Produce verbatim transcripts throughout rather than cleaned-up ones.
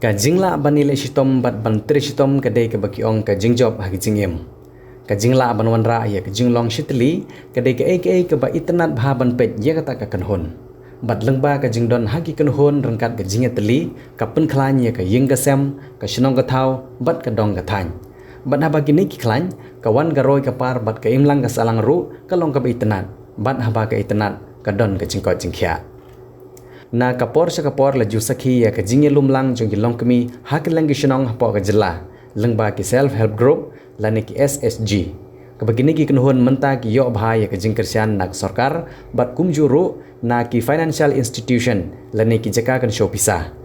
Ka jinglah ban ïaleh shitom bad ban trei shitom ka dei kaba ki ong ka jingjop ha ka jingim. Ka jinglah ban wanrah ïa ka jinglong shitylli ka dei kaei kaei kaba itynnad bha ban peit ïa kata ka kynhun. Bad lyngba ka jingdon ha ki kynhun ryngkat ka jingïatylli, ka pynkhlaiñ ïa ka ïing ka sem, ka shnong ka thaw bad ka dong ka thaiñ. Bad haba kine ki khlaiñ, ka wan ka roi ka par bad ka imlang ka sahlang ruh ka long kaba itynnad. Bad haba ka itynnad, ka don ka jingkoit jingkhiah. Na ka por sha ka por la ju sakhi ïa ka jingïalum lang jong ki longkmie ha kylleng ki shnong hapoh ka jylla lyngba ki self help group lane ki S H G. Kaba kine ki kynhun mynta ki ïoh bha ïa ka jingkyrshan na ka sorkar bad kumjuh ruh na ki financial institution lane ki jaka kynshew pisa.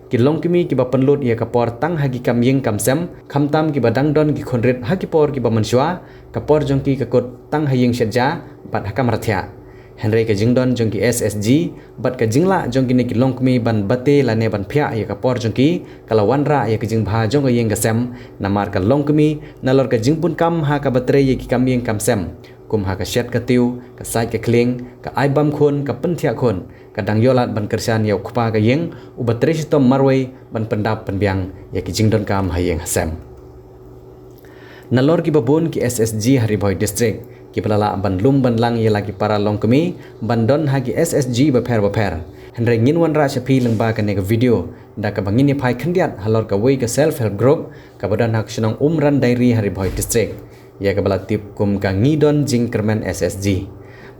Ki longkmie kiba pynlut ïa ka por tang ha ki kam ïing kam sem, khamtam kiba dang don ki khun rit ha ki por kiba mynshuwa, ka por jong ki ka kut tang ha ïing shet ja bad ha kamra thiah. Hynrei ka jingdon jong ki S H G bad ka jinglah jong kine ki longkmie ban bate lane ban phiah ïa ka por jong ki ka la wanrah ïa ka jingbha jong ka ïing ka sem, namar ka longkmie nalor ka jingbunkam ha kaba trei ïa ki kam ïing kam sem, kum ha ka shet ka tiew, ka sait ka khlieng, ka ai bam khun, ka pynthiah khun, ka dang ïoh lad ban kyrshan ïa u kpa ka ïing uba trei shitom marwei ban pyndap pynbiang ïa ki jingdonkam ha ïing ha sem. Nalor kiba bun ki S H G ha Ri Bhoi District kiba la lah ban lum ban lang ïa la ki para longkmie ban don ha ki S H G bapher bapher. Hynrei ngin wanrah sha phi lyngba kane ka video da kaba ngin ïa phai khyndiat halor kawei ka self help group kaba don ha ka shnong Umran Dairy ha Ri Bhoi District, ïa kaba la tip kum ka Ngi Don Jingkyrmen S H G.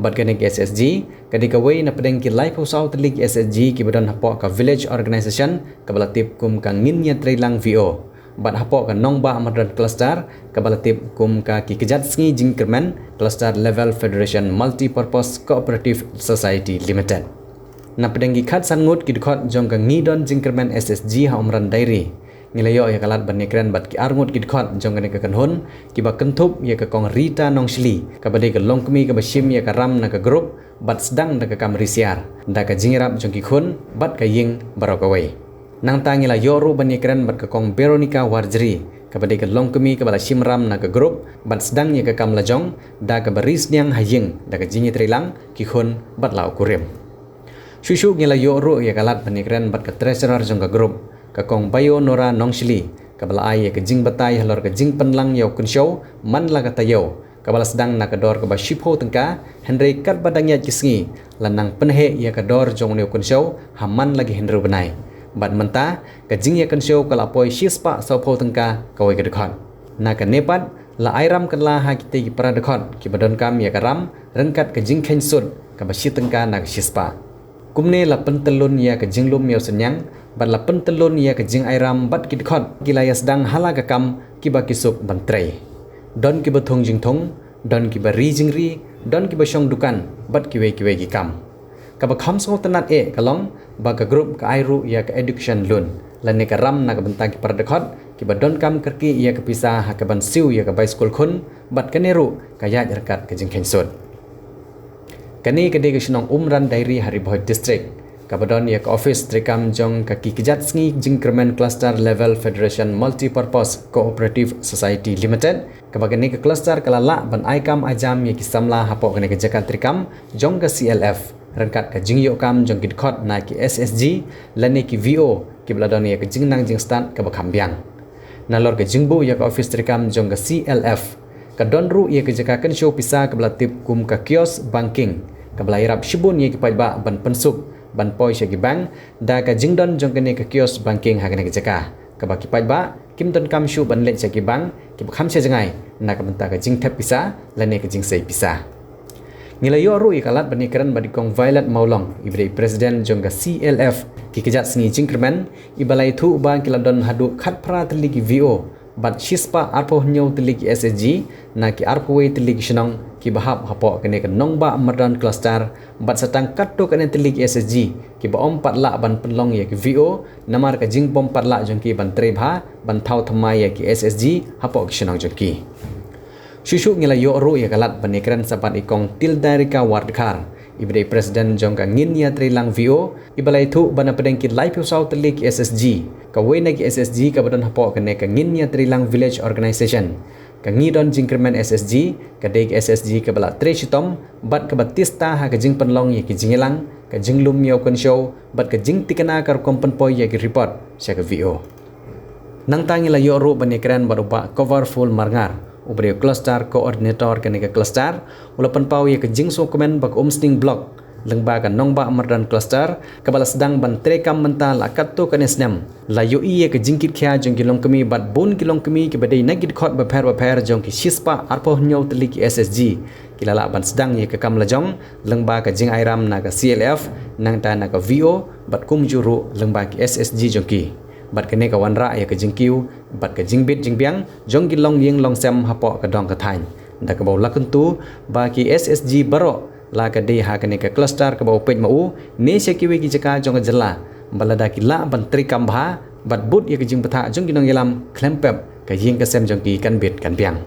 Bad kane ka S H G ka dei kawei na pdeng ki laiphew saw tylli ki S H G kiba don hapoh ka village organization kaba la tip kum ka Ngin Ïatreilang V O. Bad hapoh ka Nongbah Mardon Cluster kaba la tip kum ka Ki Kjat Sngi Jingkyrmen Cluster Level Federation Multipurpose Cooperative Society Limited. Na pdeng ki khatsan ngut ki dkhot jong ka Ngi Don Jingkyrmen S H G ha Umran Dairy, ngi la ïoh ïa ka lad ban ïakren bad ki ar ngut ki dkhot jong kane ka kynhun kiba kynthup ïa ka Kong Rita Nongshli kaba dei ka longkmie kaba shim ïa ka ram na ka group bad sdang da ka kam ri siar da ka jingïarap jong ki khun bad ka ïing baroh kawei. Nangta ngi la ïoh ruh ban ïakren bad ka Kong Veronica Warjri kaba dei ka longkmie kaba la shim ram na ka group bad sdang ïa ka kam lajong da kaba ri sniang ha ïing da ka jingïatreilang ki khun bad la u kurim. Shuh shuh ngi la ïoh ruh ïa ka lad ban ïakren bad ka treasurer jong ka group, ka Kong Bayo Nora Nongshli, kaba la ai ïa ka jingbatai halor ka jingpynlang ïa u kynshew man la ka taïew kaba la sdang na ka dor kaba shiphew tyngka, hynrei katba dang ïaid ki sngi la nang pynheh ïa ka dor jong une u kynshew ha man la ki hynriew bnai. Bad mynta ka jingïakynshew ka la poi shispah sawphew tyngka kawei ka dkhot. Na kane pat la ai ram kylla ha kitei ki para dkhot kiba donkam ïa ka ram ryngkat ka jingkheiñ sut kaba shi tyngka na ka shispah. Kumne la pyntyllun ïa ka jinglum ïa u synñiang bad la pyntyllun ïa ka jingai ram bad ki dkhot ki la ïa sdang ha la ka kam kiba ki suk ban trei. Don kiba thung jingthung, don kiba ri jingri, don kiba shong dukan bad kiwei kiwei ki kam. Kaba kham sngewtynnad eh ka long ba ka group ka ai ruh ïa ka education loan lane ka ram na ka bynta ki para dkhot kiba donkam kyrkieh ïa ka pisa ha kaban siew ïa ka bai skul khun bad kane ruh ka ïaid ryngkat ka jingkheiñ sut. Kane ka dei ka shnong Umran Dairy ha Ri Bhoi District kaba don ïa ka office treikam jong ka Ki Kjat Sngi Jingkyrmen Cluster Level Federation Multipurpose Cooperative Society Limited, kaba kane ka cluster ka la lah ban ai kam ai jam ïa ki samla hapoh kane ka jaka treikam jong ka C L F ryngkat ka jingïoh kam jong ki dkhot na ki S H G lane ki V O kiba la don ïa ka jingnang jingstad kaba kham biang. Nalor ka jingbuh ïa ka office treikam jong ka C L F ka don ruh ïa ka jaka kynshew pisa kaba la tip kum ka kiosk banking kaba la ïarap shibun ïa ki paidbah ban pynsuk ban poi sha ki bank da ka jingdon jong kane ka kiosk banking ha kane ka jaka kaba ki paidbah kim donkam shuh ban leit sha ki bank kiba kham sha jngai na ka bynta ka jingthep pisa lane ka jingsei pisa. Ngi la ïoh ruh ïa ka lad ban ïakren bad i Kong Violet Mawlong iba dei president jong ka C L F Ki Kjat Sngi Jingkyrmen, iba la ïathuh ba ki la don haduh khatphra tylli ki V O bad shispah arphew hynñiew tylli ki S H G na ki arphew wei tylli ki shnong kiba hap hapoh kane ka Nongbah Mardon Cluster bad sa tang katto katne tylli ki S H G kiba ym pat lah ban pynlong ïa ki V O namar ka jingbym pat lah jong ki ban trei bha ban thaw thymmai ïa ki S H G hapoh ki shnong jong ki. Shuh shuh ngi la ïoh ruh ïa ka lad ban ïakren sa bad i Kong Tildarika Wardkhar, iba dei president jong ka Ngin Ïatreilang V O, iba la ïathuh ba na pdeng ki laiphew saw tylli ki S H G, kawei na ki S H G kaba don hapoh kane ka Ngin Ïatreilang Village Organization Ka ngi don jingkyrmen S S G, ka dei ka S S G kaba la trei shitom, bad kaba tista ha ka jingpynlong ïa ki jingïalang, ka jinglum ïa u kynshew, bad ka jingtikna ka rukom pynpoi ïa ki report sha ka V O. Nangta ngi la ïoh ruh ban ïakren bad u Bah Coverful Marngar, uba dei u cluster coordinator kane ka cluster, u la pynpaw ïa ka jingsngewkmen ba ka Umsning Block, lyngba ka Nongbah Mardon Cluster, kaba la sdang ban treikam mynta la katto katne snem, la ïohi ïa ka jingkitkhia jong ki longkmie bad bun ki longkmie kiba dei na ki dkhot bapher bapher jong ki shispah arphew hynñiew tylli ki S S G, ki la lah ban sdang ïa ka kam lajong, lyngba ka jingairam na ka C L F, nangta na ka V O, bad kumjuh ruh lyngba ki S S G jong ki. Bad kane ka wanrah ïa ka jingkiew bad ka jingbit jingbiang jong ki longïing longsem hapoh ka dong ka thaiñ. Da kaba u la kyntu ba ki S S G baroh, la ka dei ha kane ka cluster kaba u peit ma u, ne sha kiwei ki jaka jong ka jylla, ba lada ki lah ban treikam bha bad bud ïa ka jingbthah jong ki nongïalam, khlem pep ka ïing ka sem jong ki kan bit kan biang.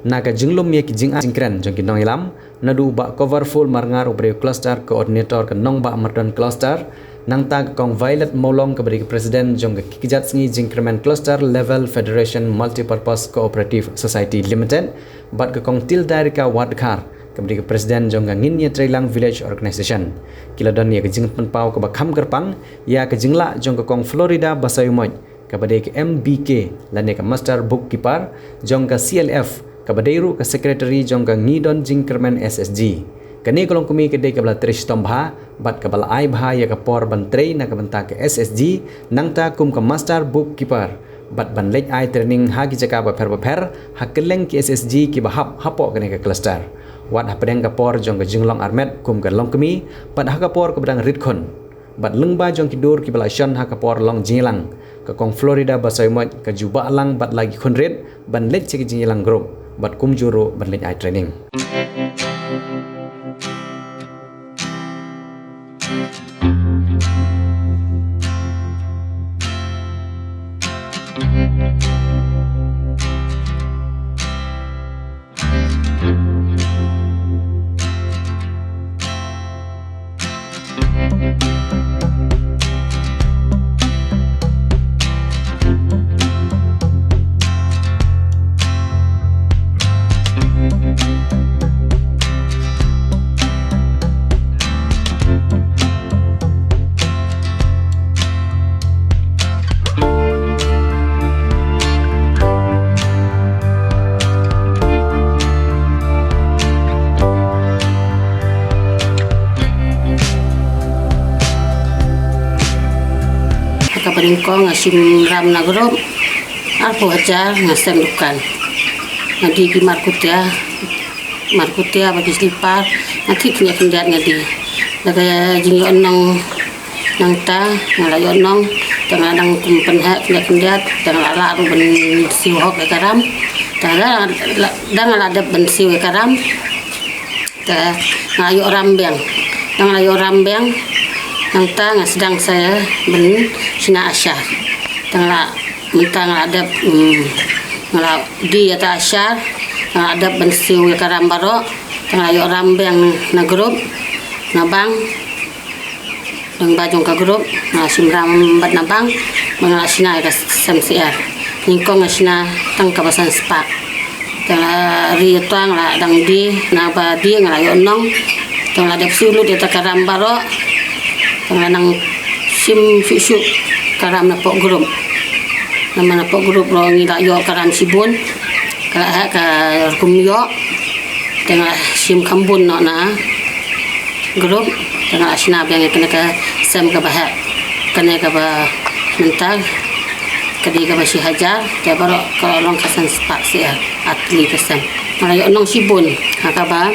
Na ka jinglum ïa ki jingai jingkren jong ki nongïalam, naduh u Bah Coverful Marngar, uba dei u cluster coordinator ka Nongbah Mardon Cluster, nangta ka Kong Violet Mawlong, kaba dei ka president jong ka Ki Kjat Sngi Jingkyrmen Cluster Level Federation Multipurpose Cooperative Society Limited, bad ka Kong Tilda Rika Wadkhar, kaba dei ka president jong ka Ngin Ïatreilang Village Organization, ki la don ïa ka jingpynpaw kaba kham kyrpang ïa ka jinglah jong ka Kong Florida Basaiawmoit, kaba dei ka M B K lane ka Master Bookkeeper jong ka C L F, kaba dei ruh ka secretary jong ka Ngi Don Jingkyrmen S S G. Kane ka longkmie ka dei kaba la trei shitom bha bad kaba la ai bha ïa ka por ban trei na ka bynta ka S S G, nangta kum ka Master Bookkeeper, bad ban leit ai training ha ki jaka bapher bapher ha kylleng ki S S G kiba hap hapoh kane ka cluster. Wat hapdeng ka por jong ka jinglong armet kum ka longkmie, bad ha ka por kaba dang rit khun. Bad lyngba jong ki dur kiba la shon ha ka por long jingïalang, ka Kong Florida Basaiawmoit ka ju bah lang bad la ki khun rit ban leit sha ki jingïalang group, bad kumjuh ruh ban leit ai training. Ha kaba nyngkong nga shim ram na group arphew hajar, nga sem dukan. Nga die ki markutia, markutia bad ki slipar, nga thied khyndiat khyndiat nga die. Da ka jingïohnong nangta nga la ïohnong, te nga la dang kum pynheh khyndiat khyndiat, te nga la lah ruh ban siew hok ïa ka ram. Te da, da nga la dep ban siew ïa ka ram, te nga ïoh ram biang. Da nga la ïoh ram biang, nangta nga sdang sa ban shna ashar. Te nga la, mynta nga la dep, mm, nga la die ïa ta ashar, nga la dep ban siew ïa ka ram baroh, te nga la ïoh ram biang na group, na bank. Lyngba jong ka group, nga shim ram bad na bank, ba nga la shna ïa ka sem syiar. Nyngkong nga shna tang kaba san spah. Te nga la ri ïa ta, nga la dang die, naba die nga la ïohnong. Te nga la dep siew lut ïa ta ka ram baroh. Te nga la nang shim shuh shuh ka ram napoh group. Namar napoh group ruh ngi la ïoh ka ram shibun. Ka la heh ka rukom ïoh. Te nga la shim kham bun noh na group, te nga la shna biang ïa kane ka sem kaba heh, kane kaba mynta ka dei kaba shi hajar, te baroh ka long ka san spah syiar, artylli ka sem. Nga la ïohnong shibun ha kaba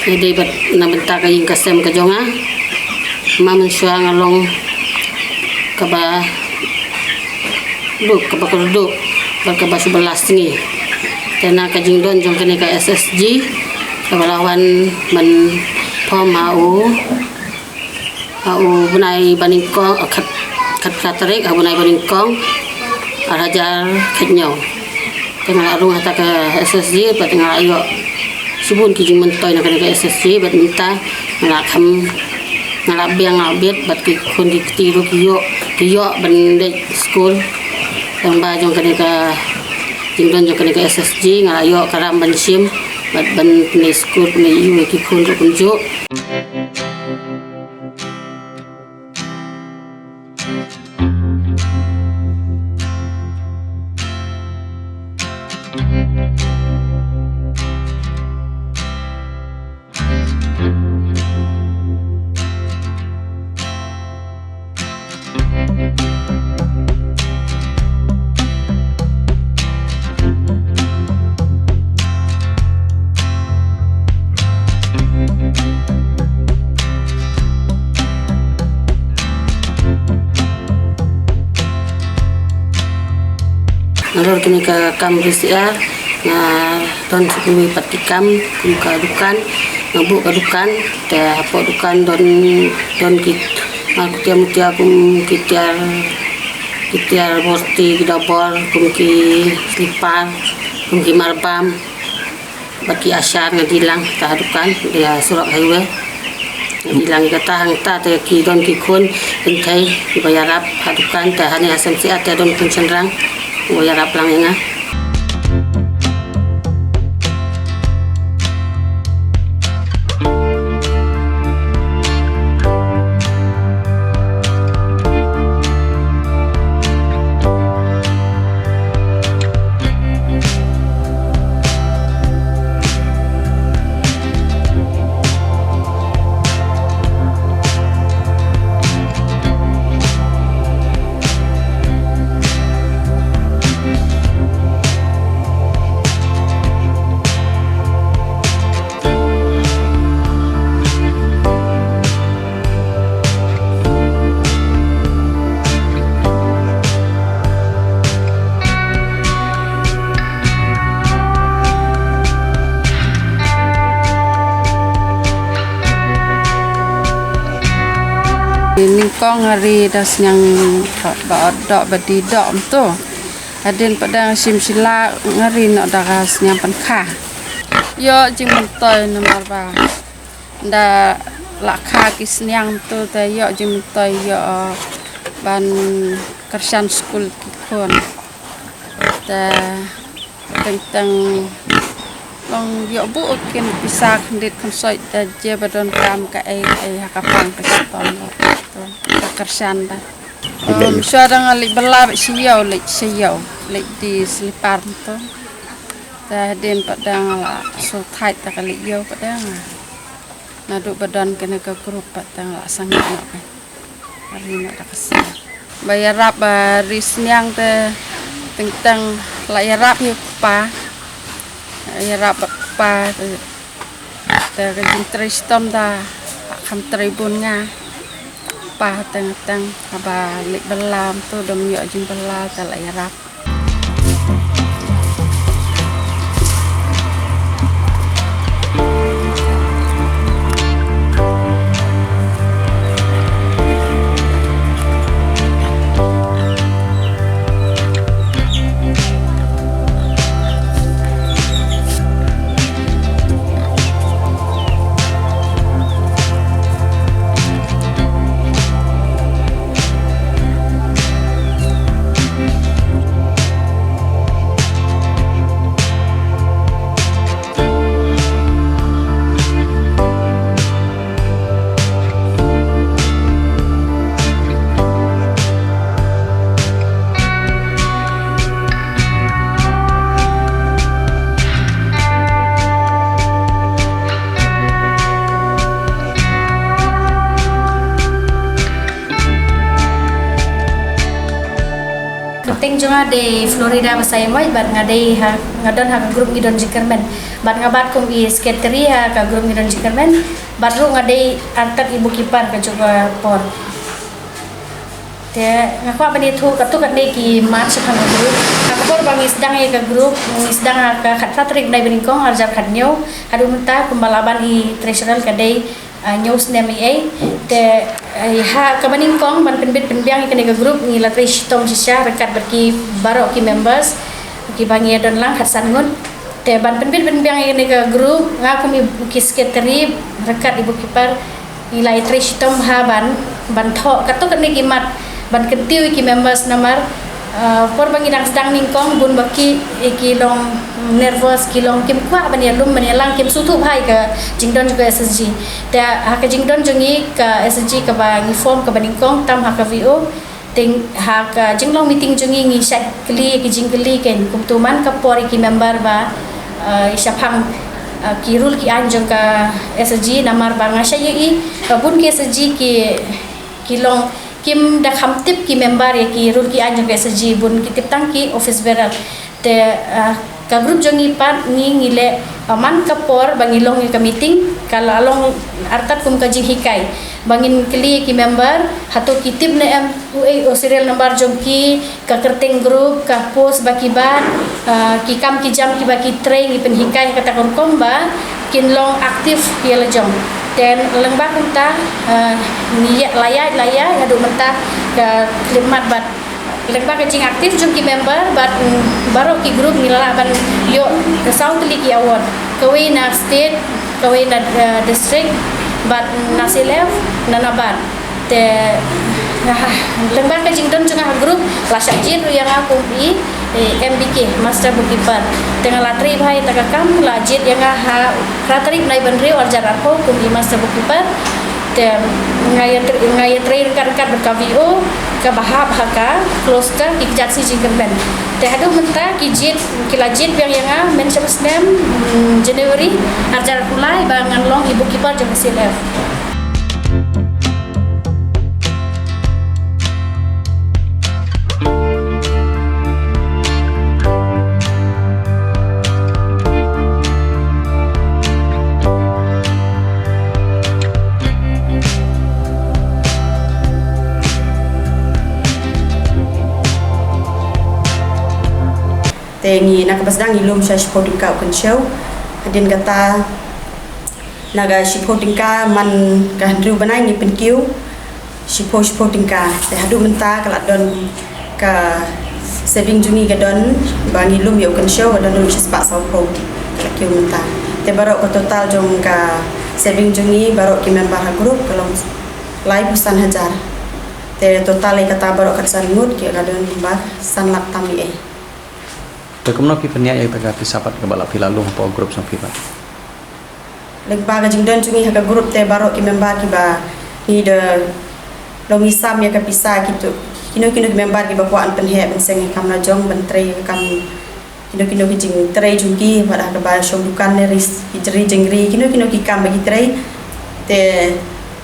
ïadei bad na bynta ka ïing ka sem ka jong nga. Ma mynshuwa nga long kaba duk, kaba kyrduh bad kaba shu ba la sngi. Te na ka jingdon jong kane ka S S G, kaba la wan ban form ha u, ha u bnai ba nyngkong, khat, khatphra tarik ha u bnai ba nyngkong, ar hajar khathynñiew. Te nga la rung ha ta ka S S G bad nga la ïoh shibun ki jingmyntoi na kane ka S S G bad mynta nga la kham, nga la biang, nga la bit bad ki khun ki kti ruh ki ïoh, ki ïoh ban leit skul. Tang ba jong kane ka Jingdon jong kane ka S S G nga la ïoh ka ram ban shim bad ban pyni skul, pyni ïa ki khun ruh kumjuh. Nalor kine ki kam ri syiar, nga don sa kawei pat ki kam kum ka dukan, nga buh ka dukan, te hapoh dukan don, don ki, ah, ki tiar mutia kum ki tiar, ki tiar borti, ki dobor, kum ki slipar, kum ki marbam. Bad ki ashar nga die lang ha dukan, die surok highway. Nga die lang kata, hangta te ki don ki khun kynthei kiba ïarap ha dukan, te hangne ha S M C A te don khun shynrang kiba ïarap lang ïa nga. Nyngkong nga ri da sniang ba doh ba die doh mynta. Hadien pat dang shim shi lak nga ri noh da ka sniang pynkha. Ïoh jingmyntoi namar ba da la kha ki sniang mynta te ïoh jingmyntoi, ïoh ban kyrshan skul ki khun. Te teng teng long ïoh buh kin pisa khyndiat khynsoit, te je ba donkam kaei kaei ha ka pang ka shitom, ka kyrshan da. Em, shuwa dang leit bylla bad sha ïew, leit sha ïew, leit die slipar mynta. Te hadien pat dang la shu thait da ka leit ïew pat dang. Naduh ba don kane ka group pat dang la sangeh noh ka ri noh da ka sniang. Ba ïarap ba ri sniang te teng teng la ïarap ïa u kpa. Ïarap bad u kpa te, te ka jingtrei shitom da la kham trei bun nga. U kpa teng teng haba leit bylla mynta dang ym ïoh jingbylla te la ïarap. Kyrteng jong nga dei Florida Basaiawmoit bad nga dei ha, nga don ha ka group Ngi Don Jingkyrmen. Bad nga bat kum i secretary ha ka group Ngi Don Jingkyrmen. Bad ruh nga dei artat i bookkeeper ka jong ka por. Te nga kwah ban ïathuh katto katne ki mat shaphang ka group. Ha ka por ba ngi sdang ïa ka group, ngi sdang ha ka khatphra tarik bnai ba nyngkong arhajar khathynñiew. Haduh mynta kumba la ban i treasurer ka dei ah, hynñiew snem eiei. Te, eh, ha kaba nyngkong ban pynbit pynbiang ïa kane ka group ngi la trei shitom shisha ryngkat bad ki baroh ki members kiba ngi ïa don lang khatsan ngut. Te ban pynbit pynbiang ïa kane ka group nga kum i ki secretary ryngkat i bookkeeper ngi la ïa trei shitom ha ban, ban thoh katto katne ki mat ban kyntiew ïa ki members namar Uh, por ba ngi dang sdang nyngkong bun ba ki, eh, ki long nervous, ki long kim kwah ban ïalum ban ïalang, kim sngewthuh bha ïa ka jingdon jong ka S H G. Te ha ka jingdon jong ngi ka S H G kaba ngi form kaba nyngkong tam ha ka V O. Te ha ka jinglong meeting jong ngi ngi shait kylli ïa ki jingkylli, kumto man ka por ïa ki member ba, uh, ïa shaphang, uh, ki rule ki aiñ jong ka S H G, namar ba nga shait ïohi ba bun ki S H G ki, ki long kim da kham tip ki member ïa ki rule ki aiñ jong ka S H G, bun ki tip tang ki office bearer. Te, ah, ka group jong ngi pat ngi, ngi leh, ah, man ka por ba ngi long ïa ka meeting, ka la long artat kum ka jinghikai ba ngin kylli ïa ki member, hato ki tip ne em u, eh, u serial number jong ki, ka kyrteng group, ka post ba ki bat, ah, ki kam ki jam kiba ki trei, ngi pynhikai ha kata ka rukom ba kin long active ïa la jong. Te lyngba kumta, ah, ngi ïa la ïa la ïa haduh mynta ka khyllipmat bad lyngba ka jingactive jong ki member bad, mm, baroh ki group ngi la lah ban ïoh ka saw tylli ki award. Kawei na state, kawei na, eh, district, bad na C L F, na NABARD. Te, ah, lyngba ka jingdon jong nga ha group, la shah jied ruh ïa nga kum i, eh, M B K, Master Bookkeeper. Te nga la trei bha ïa kata ka kam, la jied ïa nga ha phra tarik u bnai ba hynriew arhajar arphew kum i Master Bookkeeper. Te nga ïa tre-, nga ïa trei ryngkat ryngkat bad ka V O kaba hap ha ka close ka ki kjat shi jingkyrmen. Te haduh mynta ki jied, ki la jied biang ïa nga myn sha u snem, mm, January arhajar arphew lai ba ngan long i bookkeeper jong ka C L F. Te ngi na kaba sdang ngi lum sha shiphew tyngka u kynshew. Hadien kata na ka shiphew tyngka man ka hynriew bnai ngi pynkiew shiphew, shiphew tyngka. Te haduh mynta ka la don ka saving jong ngi ka don ba ngi lum ïa u kynshew ka don ruh shispah sawphew. Ka la kiew mynta. Te baroh ka total jong ka saving jong ngi baroh ki member ha group ka long laiphew san hajar. Te total ïa kata baroh ka san ngut ki ka don ba san lak tam ïa. Te kumno phi pynïaid ïa kata ka pisa pat kaba la phi la lum hapoh group jong phi pat? Lyngba ka jingdon jong ngi ha ka group te baroh ki member kiba ngi da long ngi sam ïa ka pisa, kito kino kino ki member kiba kwah ban pynheh ban seng ïa ka kam la jong, ban trei ïa ka kam, kino kino ki jingtrei jong ki, bad ha kaba shong dukan ne ri, ki jri jingri, kino kino ki kam ba ki trei. Te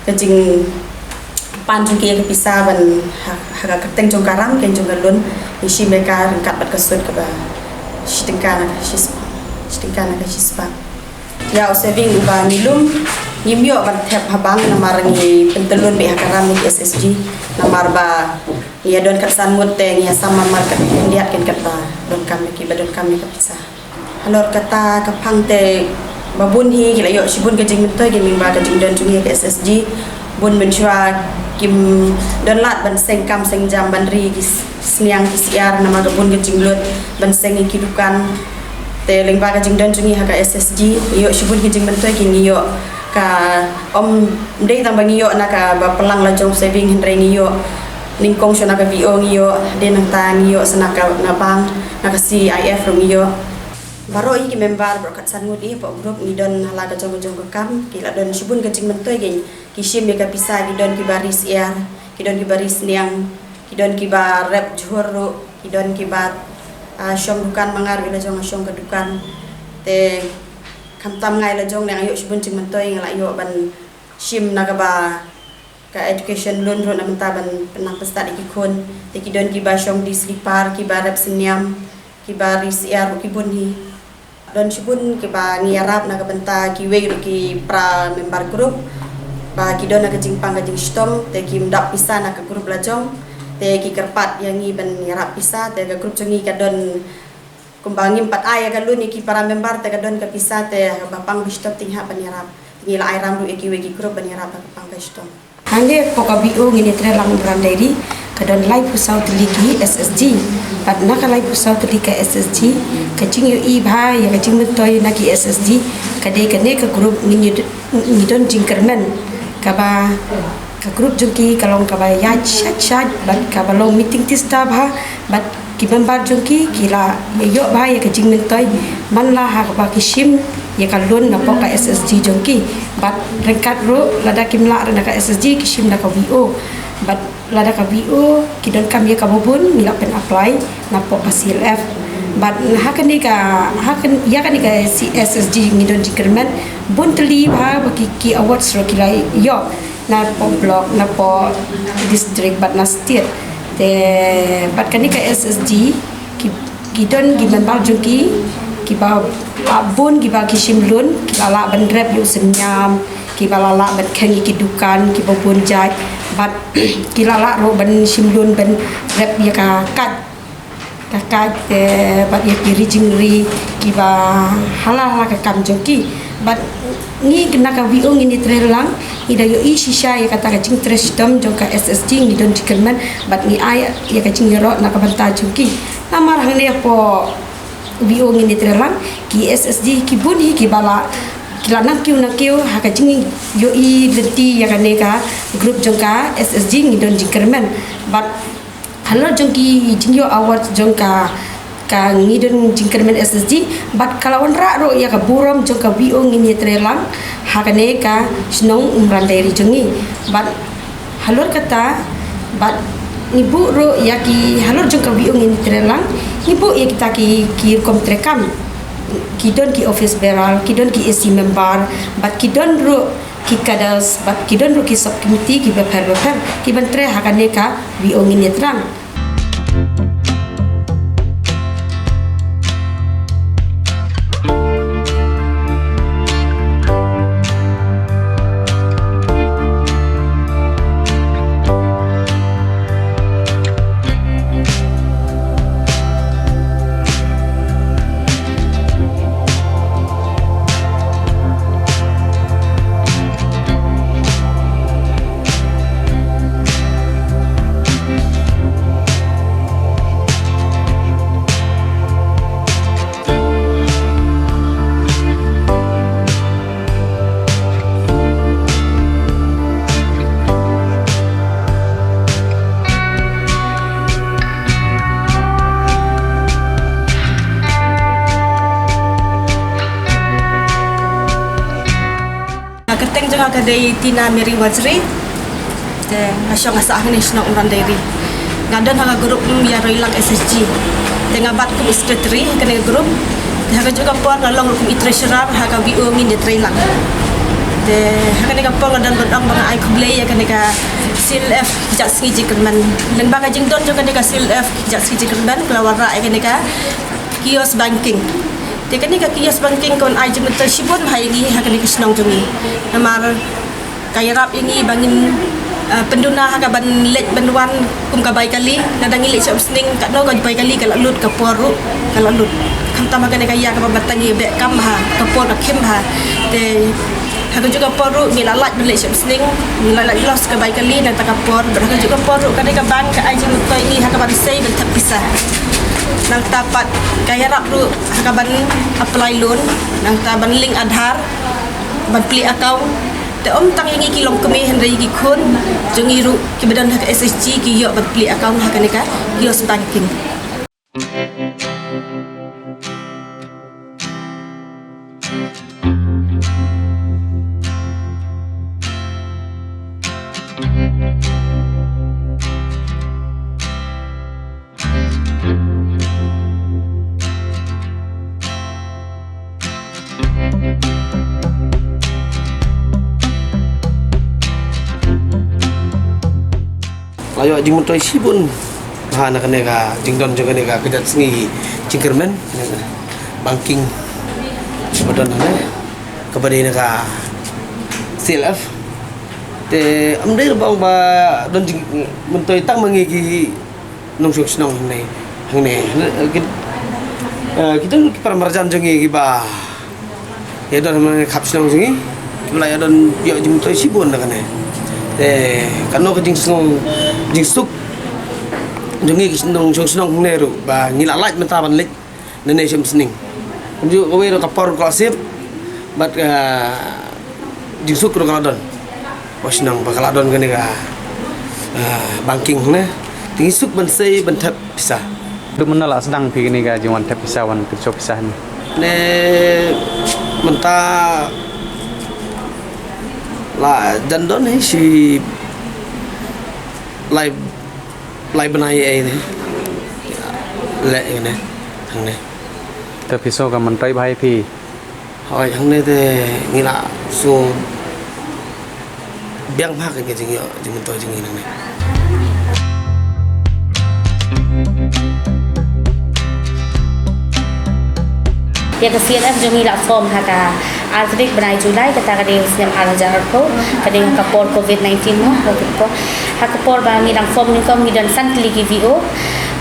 ka jingpan jong ki ïa ka pisa ban ha, ha ka kyrteng jong ka ram, kyrteng jong ka loan, ngi shim ïa ka ryngkat bad ka sut kaba shi tyngka na ka shispah, shi tyngka na ka shispah. Ïa u saving uba ngi lum, ngim ïoh ban thep ha bank namar ngi pyntyllun beit ha ka ram ïa ki S H G. Namar ba ngi ïa don kat san ngut te ngi ïa sam marmar kat khyndiat kat ba donkam ïa ki, ba donkam ïa ka pisa. Halor kata ka phang te ba bun hi ki la ïoh shibun ka jingmyntoi, ki mih ba ka jingdon jong ngi ha ka S H G. Bun mynshuwa kim don lad ban seng kam seng jam ban ri ki sniang ki syiar namar ka bun ka jinglut ban seng ïa ki dukan. Te lyngba ka jingdon jong ngi ha ka S H G, ngi ïoh shibun ki jingmyntoi, ki ngi ïoh ka, ym dei tang ba ngi ïoh na kaba pynlang la jong saving, hynrei ngi ïoh nyngkong shuwa na ka V O ngi ïoh, dei nangta ngi ïoh sa na ka, na bank, na ka C I F ruh ngi ïoh. Baroh hi ki member baroh kat san ngut hi hapoh group ngi don ha la ka jong ka jong ka kam, ki la don shibun ka jingmyntoi, ki, ki shim ïa ka pisa, ki don kiba ri syiar, ki don kiba ri sniang, ki don kiba rep jhur ruh, ki don kiba, ah, shong dukan, ma nga ruh la jong nga shong ka dukan. Te khamtam nga la jong nga ïoh shibun jingmyntoi, nga la ïoh ban shim na kaba ka education loan ruh na bynta ban pynlang pynstad ïa ki khun. Te ki don kiba shong die slipper, kiba rep sniam, kiba ri syiar ruh ki bun hi. Don shibun kiba ngi ïarap na ka bynta kiwei ruh ki para member group ba ki don na ka jingpang ka jingshitom, te kim dap pisa na ka group la jong, te ki kyrpad ïa ngi ban ïarap pisa, te ka group jong ngi ka don kumba ngim pat ai ïa ka loan ïa ki para member, te ka don ka pisa, te ba pang ba shitom te ngi hap ban ïarap. Ngi la ai ram ruh ïa kiwei ki group ban ïarap ha ka pang ka shitom. Hangne hapoh ka V O ngin ïatreilang u brand diary, ka don laiphew saw tylli ki S H G. Bad na ka laiphew saw tylli ka S H G, ka jingïohi bha ïa ka jingmyntoi na ki S H G, ka dei kane ka group ngin ïa, ngi don jingkyrmen. Kaba ka group jong ki ka long kaba ïaid shait shait, bad kaba long meeting tista bha, bad Ki member jong ki ki la ïoh bha ïa ka jingmyntoi man la ha kaba ki shim ïa ka loan napoh ka S H G jong ki. Bad ryngkat ruh lada kim lah na ka S H G ki shim na ka V O. Bad lada ka V O ki donkam ïa kaba bun ngi la pyn apply napoh ka C L F. Bad ha kane ka, ha kan, ïa kane ka C-, S H G ngi don jingkyrmen bun tylli bha ba ki, ki awards ruh ki la ïoh napoh block, napoh district bad na state. Te bad kane ka S H G ki, ki don ki member jong ki kiba, ah, bun kiba ki shim loan, ki la lah ban rep ïa u synñiam, kiba la lah ban kheng ïa ki dukan kiba bun jait, bad ki la lah ruh ban shim loan ban rep ïa ka kaj, ka kaj, te bad ïa ki ri jingri kiba hala hala ka kam jong ki. Bad ngi na ka V O Ngin Ïatrei Lang ngi da ïohi shisha ïa kata ka jingtrei shitom jong ka S H G, ngi don jingkyrmen bad ngi ai ïa ka jingïaroh na ka bynta jong ki. Namar hangne hapoh V O Ngin Ïatrei Lang ki S H G ki bun hi kiba la, ki la nang kiew nang kiew ha ka jingïohi lynti ïa kane ka group jong ka S H G ngi don jingkyrmen. Bad halor jong ki jingïoh award jong ka, ka ngi don jingkyrmen S H G, bad ka la wanrah ruh ïa ka burom jong ka V O Ngin Ïatrei Lang ha kane ka shnong Umran Diary jong ngi. Bad halor kata, bad ngi buh ruh ïa ki halor jong ka V O Ngin Ïatrei Lang, ngi buh ïa kita ki, ki rukom treikam. Ki don ki office bearer, ki don ki A C member, bad ki don ruh ki cadres, bad ki don ruh ki sub committee kiba pher ba pher kiban trei ha kane ka V O Ngin Ïatrei Lang. Ka kyrteng jong nga ka dei Tina Mary Wajri. Te nga shong nga sah hangne shnong Umran Diary. Nga don ha ka group Ïaroilang S H G. Te nga bat kum i secretary ha kane ka group. Te ha kajuh ka por nga long ruh kum i treasurer ha ka V O Ngin Ïatrei Lang. Te ha kane ka por nga don ban ong ba nga ai khublei ïa kane ka C L F ki jait sngi jingkyrmen. Lyngba ka jingdon jong kane ka C L F ki jait sngi jingkyrmen ka la wanrah ïa kane ka kiosk banking. Te kane ka kiosk banking ka wan ai jingmyntoi shibun ha ïa ngi ha kane ka shnong jong ngi. Namar ka ïarap ïa ngi ba ngin, eh, pynduna ha kaban leit ban wan kum ka bai kali, lada ngi leit sha umsning katno ka bai kali ka la lut, ka por ruh ka la lut. Khamtam ha kane ka ïa kaba mynta ngi beh kam ha, ka por ka khim ha. Te ha kajuh ka por ruh ngi la lait ban leit sha umsning, ngi la lait los ka bai kali nangta ka por, bad ha kajuh ka por ruh kane ka bank ka ai jingmyntoi ïa ngi ha kaban sei ban thep pisa. Nangta pat ka ïarap ruh ha kaban apply loan, nangta ban link Aadhaar, ban plie account. Te ym tang ïa ngi ki longkmie hynrei ïa ki khun jong ngi ruh kiba don ha ka S H G ki ïoh ban plie account ha kane ka kiosk banking. La ïoh jingmyntoi shibun bha na kane ka jingdon jong kane ka kjat sngi jingkyrmen, banking, kaba don hangne, kaba dei na ka C L F. Te ym dei ba ong ba don jingmyntoi tang ma ngi ki nongshong shnong hangne, hangne, eh, ki, eh, ki don ki para marjan jong ngi kiba ïa don hangne khap shnong jong ngi, kiba la ïa don ïoh jingmyntoi shibun na kane. Te kano ka jingsngew jingsuk jong ngi ki nongshong shnong hangne ruh ba ngi la lait mynta ban leit nangne sha umsning. Kumjuh kawei ruh ka por ka la sip bad ka jingsuk ruh ka la don. Wa shnong ba ka la don kane ka, ah, banking ne. Te ngi suk ban sei ban thep pisa. Haduh mynno la sdang phi kane ka jingwan thep pisa, wan kyrshoh pisa hangne? Ne mynta la jan don hi shi lai, lai bnai ei ne. Le ne hangne. Te pisa ka mynta bha ïa phi? Hooid, hangne te ngi la shu biang bha ka jingïoh jingmyntoi jong ngi hangne. Ïa ka C L F jong ngi la form ha ka ar tarik bnai July, kata ka dei snem ar hajar arphew, ka dei ha ka por covid nineteen mo, ha ka por, ha ka por ba ngi dang form nyngkong ngi don san tylli ki V O,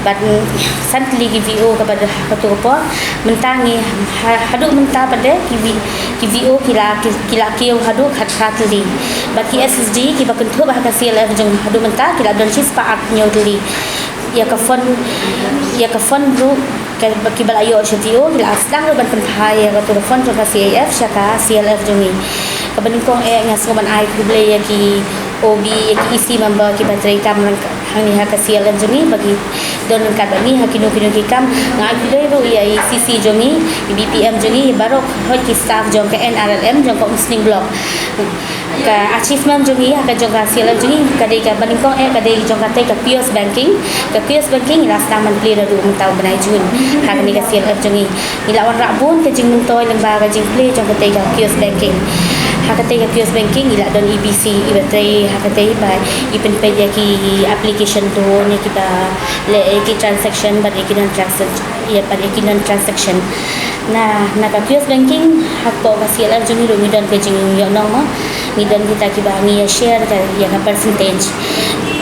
bad, mm, san tylli ki V O kaba don ha kato ka por. Mynta ngi ha-, haduh mynta pat de ki V-, ki V O ki la, ki, ki la kiew haduh khatphra tylli. Bad ki S H G kiba kynthup ha ka C L F jong haduh mynta ki la don shispah arphew hynñiew tylli. Ïa ka fund, ïa ka fund ruh ka, kiba la ïoh sha V O ki la sdang ruh ban pynphai ïa kato ka fund jong ka C I F sha ka C L F jong ngi. Kaba nyngkong eh nga sngewbha ban ai khublei ïa ki O B, ïa ki E C member kiba trei kam lang hangne ha ka C L F jong ngi, ba ki don ryngkat bad ngi ha kino kino ki kam. Nga ai khublei ruh ïa i C C jong ngi, i B P M jong ngi, baroh hooid ki staff jong ka N R L M jong ka Umsning Block. Ka achievement jong ngi ha ka jong ka C L F jong ngi ka dei kaba nyngkong eh ka dei jong katei ka kiosk banking. Ka kiosk banking ngi la sdang ban plie naduh mynta u bnai June ha kane ka C L F jong ngi. Ngi la wanrah bun ka jingmyntoi lyngba ka jingplie jong katei ka kiosk banking. Ha katei ka kiosk banking ngi la don i B C iba trei ha katei ba i pynpeit ïa ki application loan, ïa kiba leh ïa ki transaction bad ïa ki non transaction, ïa bad ïa ki non transaction. Na, na ka kiosk banking hapoh ka C L F jong ngi ruh ngi don ka jingïohnong mo. Ngi don kita kiba ngi ïa share ka, ïa ka percentage.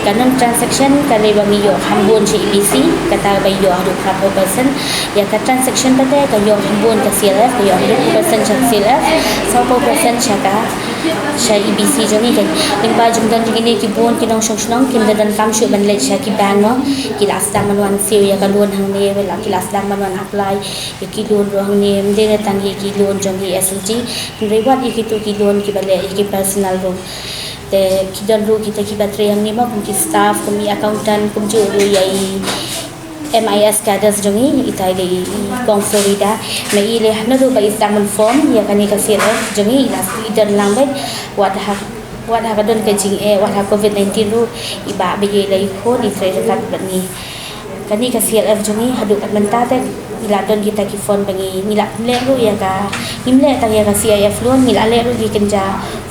Ka non transaction ka dei ba ngi ïoh kham bun sha i B C, kata ba ïoh haduh khatphew percent. Ïa ka transaction pat te ka ïoh kham bun ka C L F, ka ïoh hynriewphew percent sha C L F, sawphew percent sha ka, sha i B C jong ngi. Lyngba jong don jong kine ki bun ki nongshong shnong kim da donkam shuh ban leit sha ki bank mo, ki la sdang ban wan siew ïa ka loan hangne, ki la sdang ban wan apply ïa ki loan ruh hangne, ym dei tang ïa ki loan jong ki S H G, hynrei wat ïa kito ki loan kiba leh ïa ki personal ruh. Te ki don ruh kita kiba trei hangne mo, kum ki staff, kum i accountant, kumjuh ruh ïa i M I S cadres jong ngi, ita i dei i Kong Florida. Ma i leh naduh ba i sdang ban form ïa kane ka C L F jong ngi, i la i don lang beit, wat ha, wat ha ka don ka jingeh, wat ha covid nineteen ruh, i bah ba i la i khun i trei ryngkat bad ngi. Kane ka C L F jong ngi haduh kat mynta te ngi la don kita ki fund ba ngi, ngi la pynleh ruh ïa ka, ngim leh tang ïa ka C I F loan, ngi la leh ruh ïa ki kynja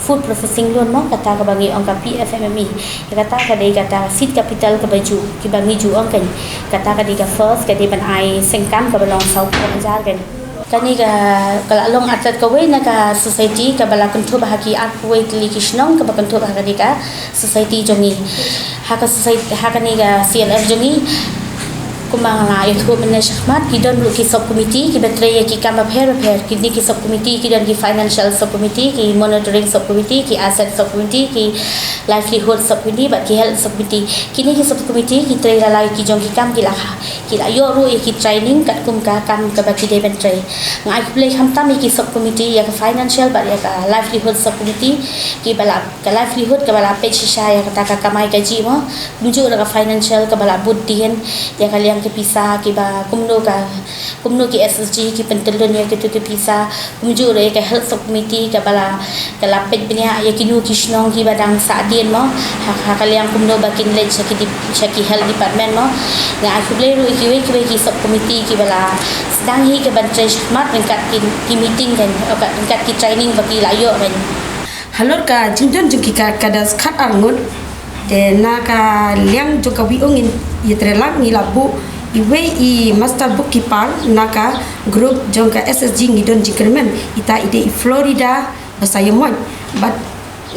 food processing loan mo, kata kaba ngi ong ka P F M M E. Ïa kata ka dei kata seed capital kaba ju, kiba ngi ju ong kan. Kata ka dei ka first, ka dei ban ai sengkam kaba long sawphew hajar kan. Kane ka, ka la long artat kawei na ka society kaba la kynthup ha ki arphew wei tylli ki shnong kaba kynthup ha kane ka society jong ngi. Ha ka society, ha kane ka C L F jong ngi, kumba nga la ïathuh mynne shakhmat, ki don ruh ki sub committee kiba trei ïa ki kam bapher bapher. Kine ki sub committee ki don ki financial sub committee, ki monitoring sub committee, ki asset sub committee, ki livelihood sub committee bad ki health sub committee. Kine ki sub committee ki trei la la ki jong ki kam, ki la, ki la ïoh ruh ïa ki training katkum ka kam kaba ki dei ban trei. Nga ai khublei khamtam ïa ki sub committee, ïa ka financial bad ïa ka livelihood sub committee, kiba la, ka livelihood kaba la peit shisha ïa kata ka kamai kajih mo. Kumjuh ruh ka financial kaba la bud dien ïa ka liang ki pisa kiba kumno ka, kumno ki S H G ki pyntyllun ïa kito ki pisa. Kumjuh ruh ïa ka health sub committee kaba la, ka la peit bniah ïa kino ki shnong kiba dang sah dien mo, ha, ha ka liang kumno ba kin leit sha ki dep-, sha ki health department mo. Nga ai khublei ruh ïa kiwei kiwei ki sub committee kiba la sdang hi ka ban trei shakhmat ryngkat ki, ki meeting kan, o ka, ryngkat ki training ba ki la ïoh kan. Halor ka jingdon jong ki ka, cadres khatar ngut, te na ka liang jong ka V O ngin ïatreilang, ngi la buh iwei i master bookkeeper na ka group jong ka S H G, ngi don jingkyrmen, ita i dei i Florida Basaiawmoit. Bad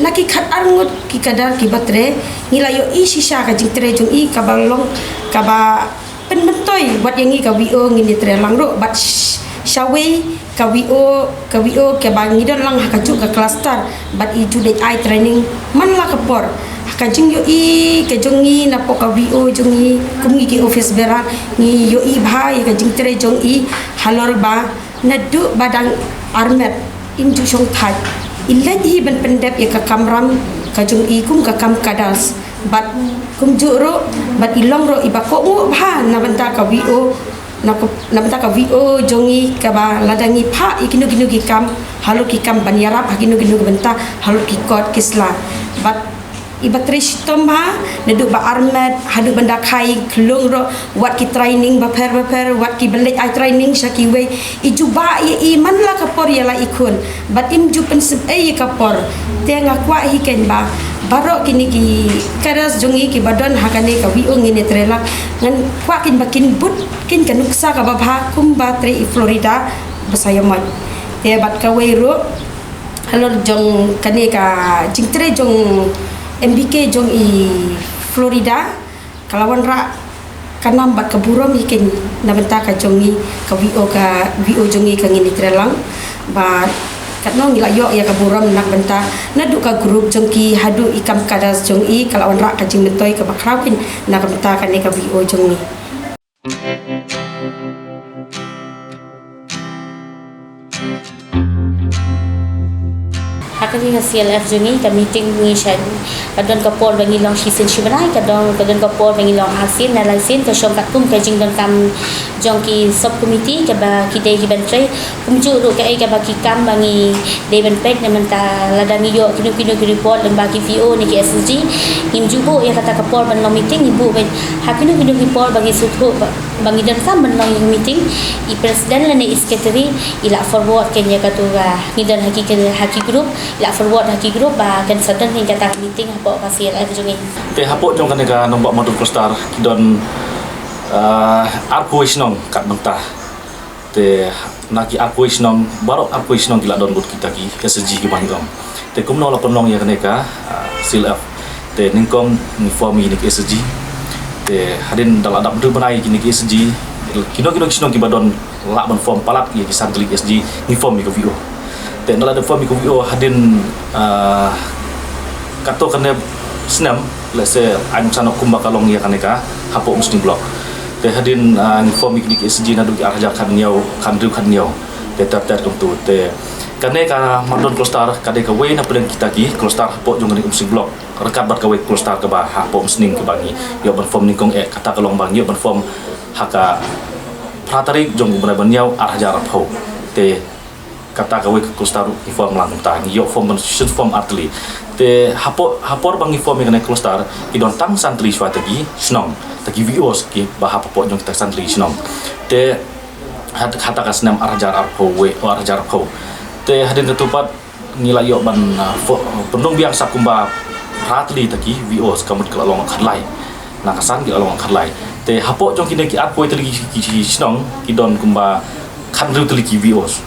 na ki khatar ngut ki cadre kiba trei, ngi la ïohi shisha ka jingtrei jong i kaba long, kaba pynmyntoi wat ïa ngi ka V O ngin ïatreilang ruh bad sh-, shawei ka V O, ka V O kaba ngi don lang ha kajuh ka cluster bad i ju dei ai training man la ka por. Ha ka jingïohi ka jong ngi napoh ka V O jong ngi, kum ngi ki office bearer, ngi ïohi bha ïa ka jingtrei jong i halor ba naduh ba dang armet, im ju shong thait, i leit hi ban pyndep ïa ka kamram ka jong i kum ka kam cadres. Bad kumjuh ruh, bad i long ruh iba kohnguh bha na bynta ka V O, na, na bynta ka V O jong ngi kaba lada ngi phah ïa kino kino ki kam, halor ki kam ban ïarap ha kino kino ki bynta, halor ki kot ki sla. Bad iba trei shitom bha, naduh ba armet haduh ban da khaii khlung ruh, wat ki training bapher bapher, wat ki ban leit ai training sha kiwei. I jubab ïa i man la ka por ïa la i khun. Bad im ju pynsep ei ïa ka por. Te nga kwah hi kein ba baroh kine ki cadres jong ngi kiba don ha kane ka V O Ngin Ïatreilang, ngan kwah kein ba kin bud kein ka nuksa kaba bha kumba trei i Florida ba sa ïa mon. Te bad kawei ruh halor jong kane ka jingtrei jong M B K jong i Florida, ka la wanrah ka nam bad ka burom ïa kein na bynta ka jong ngi, ka V O, ka V O jong ngi ka Ngin Ïatreilang. Bad katno ngi la ïoh ïa ka burom na bynta naduh ka group jong ki haduh i kam cadres jong i, ka la wanrah ka jingmyntoi kaba khraw kein na bynta kane ka V O jong ngi. Ha kane ka C L F jong ngi, ka meeting ngi sha, ka don ka por ba ngi long shisien shibnai, ka don, ka don ka por ba ngi long arsien ne laisien, ka shong katkum ka jingdonkam jong ki sub committee kaba ki dei ki ban trei. Kumjuh ruh kaei kaba ki kam ba ngi dei ban peit, na bynta lada ngi ïoh kino kino ki report lyngba ki V O ne ki S G, ngim ju buh ïa kata ka por ban long meeting, ngi buh beit ha kino kino ki por ba ngi sngewthuh ba ba ngi donkam ban long ïa ka meeting, i president lane i secretary i la forward kein ïa katu ka, ngi don ha ki, ha ki group, i la forward ha ki group ba kan sa don kein kata ka meeting hapoh ka C L F jong ngi. Te hapoh jong kane ka nongbah Madon Klostar ki don, ah, arphew shnong kat mynta. Te na ki arphew shnong, baroh arphew shnong ki la don bad kita ki S G kiba ngi ong. Te kumno la pynlong ïa kane ka, ah, C L F. Te nyngkong ngi form ïa kine ki S G. Te hadien da la dap hynriew bnai kine ki S G, kino kino ki shnong kiba don lah ban form palat ïa ki san tylli ki S G, ngi form ïa ka V O. Te da la dep form ïa ka V O hadien, ah, katto katne snem, lehse ai nuksa noh kumba ka long ïa kane ka hapoh Umsning Block. Te hadien, ah, ngi form ïa kine ki S G naduh ki ar hajar khathynñiew, khathynriew khathynñiew. Te ter ter kumtu. Te kane ka Madon Klostar ka dei kawei na pdeng kita ki klostar hapoh jong kane Umsning Block. Ryngkat bad kawei klostar kaba hapoh Umsning kaba ngi ïoh ban form nyngkong eh, kata ka long ba ngi ïoh ban form ha ka phra tarik jong u bnai ba hynñiew ar hajar arphew. Te kata kawei ka klostar ruh ngi form lang kumta, ngi ïoh form ban shu form ar tylli. Te hapoh, ha por ba ngi form ïa kane ka klostar ki don tang san tylli shuwa ta ki shnong, ta ki V Os kiba hap hapoh jong kita san tylli shnong. Te ha, ha ta ka snem ar hajar arphew wei, oh, ar hajar arphew. Te hadien katu pat ngi la ïoh ban, ah, fo-, pynrung biang sa kumba phra tylli ta ki V Os, ka mut ki la long khatlai. Na ka san ki la long khatlai. Te hapoh jong kine ki arphew tylli ki, ki, ki shnong ki don kumba khathynriew tylli ki V Os.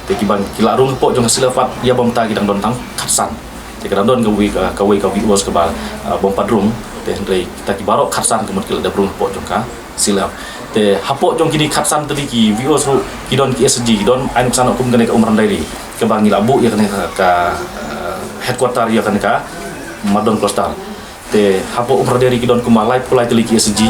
Te kiba ki la rung hapoh jong ka C L F pat ïa bym ta ki dang don tang khatsan. Te ka dang don kawei ka, kawei ka V Os kaba, ah, bym pat rung. Te hynrei kita ki baroh khatsan ka mut ki la dep rung hapoh jong ka C L F. Te hapoh jong kine khatsan tylli ki V Os ruh ki don ki S G, ki don ai nuksa noh kum kane ka Umran Diary kaba ngi la buh ïa kane ka, ka, eh, headquarter ïa kane ka Madon Klostar. Te hapoh Umran Diary ki don kumba laiphew lai tylli ki S G.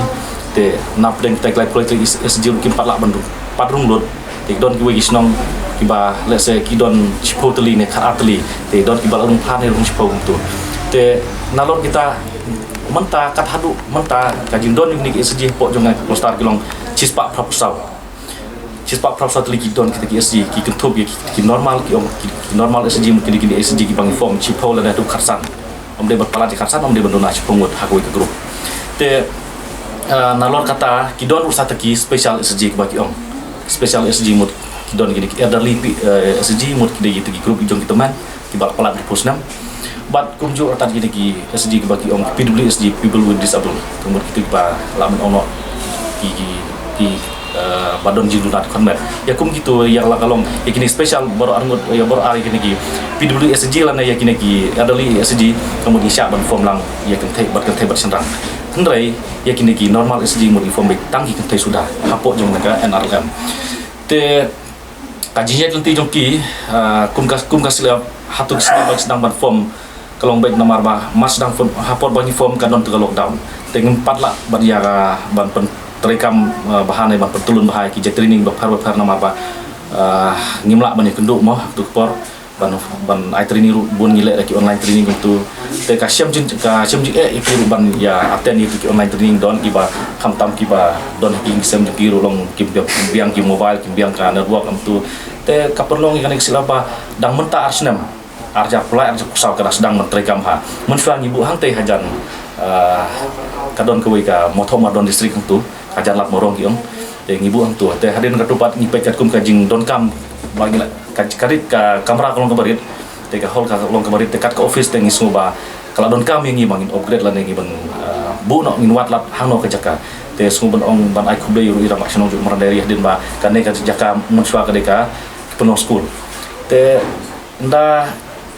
Te na pdeng kita ki laiphew lai tylli ki S G ruh kim pat lah ban rung, pat rung lut. Te ki don kiwei ki shnong kiba, let's say, ki don shiphew tylli ne khatar tylli. Te ki don kiba la rung phra ne rung shiphew kumtu. Te nalor kita mynta kat haduh mynta ka jingdon ïa kine ki S G hapoh jong kane ka klostar ki long shispah phraphew saw. Shispah phraphew saw tylli ki don kita ki S G, ki kynthup ïa ki, ki normal, ki ong ki, ki normal S G, mut kine, kine S G kiba ngi form shiphew lane haduh khatsan. Ym dei ban palat ïa khatsan, ym dei ban duna shiphew ngut ha kawei ka group. Te, eh, nalor kata ki don ruh sa ta ki special S G kiba ki ong. Special S G mut ki don kine ki elderly, eh, S G mut ki dei kita ki group ki jong ki tymmen kiba la palat hynriewphew snem. Bad kumjuh ruh ta kine ki S G kiba ki ong P W S G, people with disable. Ka mut kita kiba lah ban ong noh ki, ki, ki, eh, ba don jingduna dkhot met. Ïa kum kitu ïa la ka long ïa kine special baroh arngut, ïa baroh ar ïa kine ki P W S G lane ïa kine ki elderly S G, ka mut ngi shah ban form lang ïa kynthei bad kynthei bad shynrang. Hynrei ïa kine ki normal S G mut ngi form beit tang ki kynthei suda hapoh jong ka N R L M. Te ka jingïaid lynti jong ki, ah, kum ka, kum ka C L F, hato ki sdang ban, sdang ban form, ka long beit namar ba mar sdang form, ha por ba ngi form ka don tu ka lockdown. Te ngim pat lah ban ïa ka, ban pyntreikam, ah, bha ne ban pyntylun bha ïa ki jait training bapher bapher namar ba, ah, ngim lah ban ïakynduh mo ha tu ka por. ban, ban ai training ruh bun ngi leh da ki online training kumtu. Te ka shem jing, ka shem jingeh ïa ki ruh ban ïa attend ïa ki online training, don kiba khamtam kiba don ha ki sem jong ki ruh long kim biang, kim biang ki mobile, kim biang ka network kumtu. Te ka pynlong ïa kane ka sila ba dang mynta ar snem, ar hajar arphew lai, ar hajar arphew saw ka dang sdang ban treikam ha. Mynshuwa ngi buh hangtei hajan, ah, ka don kawei ka Mawthoh Mardon district hangtu, hajan Lad Mawrong ki ong. Te ngi buh hangtu. Te hadien katu pat ngi peit katkum ka jingdonkam ba ngi la ka, ka rit ka kamra ka long kaba rit. Te ka hall ka long kaba rit, te kat ka office te ngi sngew ba ka la donkam ïa ngi ba ngin upgrade lane ngi ban, ah, buh noh, ngin wad lad hangno ka jaka. Te sngew ban ong ban ai khublei ruh ïa i rangbah shnong jong Umrandai hadien ba kane ka jaka mynshuwa ka dei ka Pynlong School. Te ynda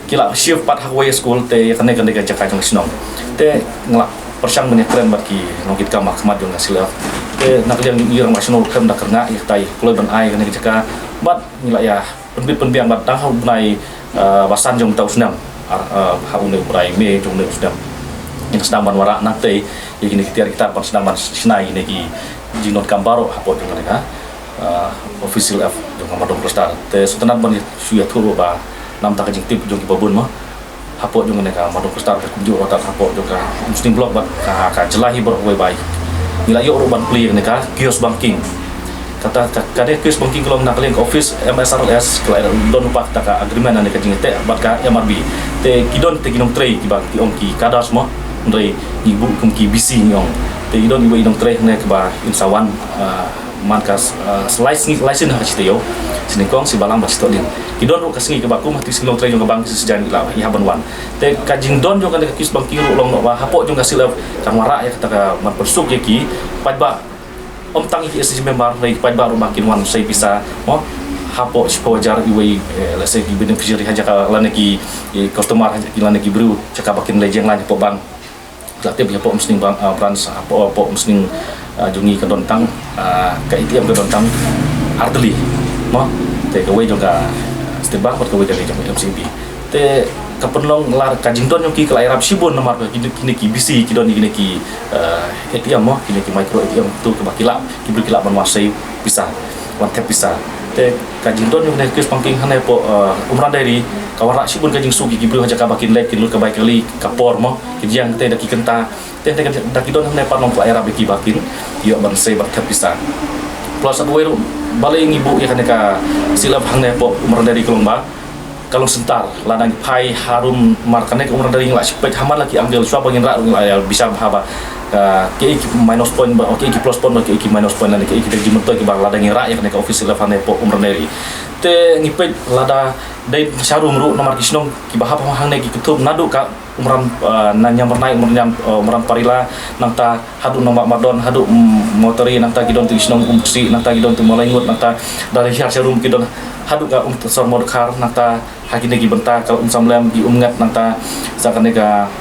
ki la shift pat ha kawei school, te ïa kane ka dei ka jaka jong ka shnong. Te nga la pyrshang ban ïakren bad ki nongkitkam ha khmat jong ka C L F. Te na ka liang i rangbah shnong ruh khlem da kyrngah ïa kata, i kloi ban ai kane ka jaka. Bad ngi la ïa pynbit pynbiang bad tang ha u bnai, ah, ba san jong uta u snem, ar, ah, ha une u bnai May jong une u snem, ngin sdang ban wanrah nangtei ïa kine ki tiar ki tar, ban sdang ban shna ïa kine ki jingdonkam baroh hapoh jong kane ka, ah, office C L F jong ka Mardon Cluster. Te sngewtynnat ban shu ïathuh ruh ba namar ka jingtip jong kiba bun mo, hapoh jong kane ka Mardon Cluster, kumjuh ruh hapoh jong ka Umsning Block bad ka, ka jylla hi baroh kawei ba ngi la ïoh ruh ban plie ïa kane ka kiosk banking. Kata ka, kane ka kiosk banking ka long na ka liang ka office M S R L S, ka la don pat kata ka agreement ne ka jingïateh bad ka M R B. Te ki don te ki nongtrei kiba ki ong ki cadres mo, hynrei ngi buh kum ki B C ngi ong. Te ki don iwei i nongtrei ne kaba in sa wan, ah, man ka, ah, lai sngi, lai sien ha ka shi taïew, shi nyngkong, shi balang bad shi tohdieng. Ki don ruh ka sngi kaba kum ha ki sngi nongtrei jong ka bank ki sa jan ïa la ïa ban wan. Te ka jingdon jong kane ka kiosk banking ruh long noh ba hapoh jong ka C L F kan wanrah ïa kata ka ban pynsuk ïa ki paidbah, ym tang ïa ki S H G member, hynrei ki paidbah ruh ba kin wan sei pisa mo. Hapoh shiphew hajar iwei, eh, let's say ki beneficiary ha jaka lane ki, ki customer ha jaka lane ki briew jaka ba kin leit jngai hapoh bank. La tip ïa hapoh Umsning bran-, ah, branch, hapoh, hapoh Umsning, ah, jong ngi ka don tang, ah, ka A T M ka don tang ar tylli mo. Te kawei jong ka State Bank bad kawei ka dei jong M C B. Te ka pynlong la ka jingdon jong ki ka la ïarap shibun namar ba kine, kine ki B C ki don kine ki, ah, A T M mo, kine ki micro A T M tu kaba ki lah, ki briew ki lah ban wan sei pisa, wan thep pisa. Te ka jingdon jong kane ka kiosk banking hangne hapoh, ah, Umrandai ka wanrah shibun ka jingsuk ïa ki briew ha jaka ba kin leit kin lut ka bai ka kali ka por mo, ki jiang te da ki kynta. Te da ki don hangne pat long ka la ïarap ïa ki ba kin ïoh ban sei ban thep pisa. Plus kawei ruh balei ngi buh ïa kane ka C L F hangne hapoh Umrandai ka long ba ka long centre, lada ngi phai harum mar kane ka Umrandai ngi la shu peit ha man la ki angle, shuwa ba ngin rah ruh ngi la ïa bishar bha ba, ah, kaei ki minus point ba, kaei ki plus point ba, kaei ki minus point lane kaei ki dei ki myntoi kiba lada ngi rah ïa kane ka office C L F hangne hapoh Umrandai. Te ngi peit lada dei sharum ruh namar ki shnong kiba hap hangne ki kynthup naduh ka Umran, ah, na Niam Byrnai, Umran Niam, ah, Umran Parila, nangta haduh Nongbah Mardon, haduh, mm, Mawtari, nangta ki don tu ki shnong Umksi, nangta ki don tu Mawlaingut, nangta da hiar sharum ki don haduh ka Umsor Mawdkhar, nangta ha kine ki bynta ka Umsamlem, ki Umngat, nangta sa kane ka,